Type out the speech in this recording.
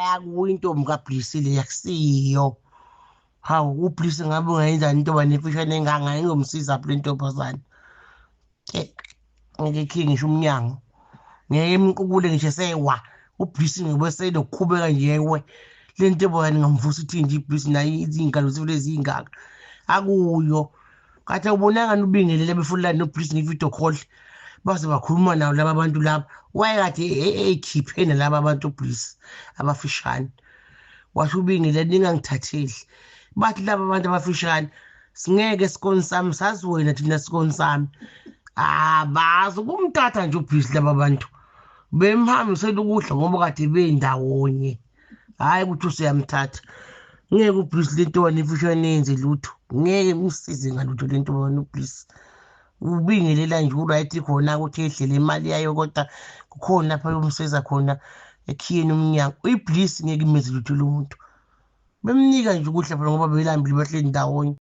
Hayi, akuyo intombi kaBliss le, akusiyo. Hawu, uBliss ngabe ungayenzani intombazane emfishane enganga? Ingomsiza phi le ntombazane? Ngeke ikhiye ngisho umnyango, ngeke imqukule ngisho esewa uBliss, ngoba senokukhubeka nje ewe. Le ntombazane ngamvusa ithi nje iBliss nayo izingalo zivele zingaka. Akuyo kathi awubonanga ubingelele befulani noBliss nge-video call, baze bakhuluma nawo laba bantu laba. Wayekade eyikhiphe nalaba bantu uBliss abafishane, washo ubingelele, ningangithatheli. Bathi laba bantu abafishane, singeke sikoni sami, sazi wena thina sikoni sami. Abazi ukumthatha nje uBliss laba bantu, bemhambisela ukudla ngoba kade bendawonye. Hhayi ukuthi usuyamthatha, ngeke uBliss le ntombazane emfishane yenze lutho, ngeke imsize ngalutho le ntombazane. UBliss ubingelela nje u-right khona ukuthi edlele imali yayo, kodwa kukhona lapha yomsiza khona ekhiyeni umnyango. IBliss ngeke imenze lutho lo muntu, bemnika nje ukudla phela ngoba belambile, bahleli ndawonye.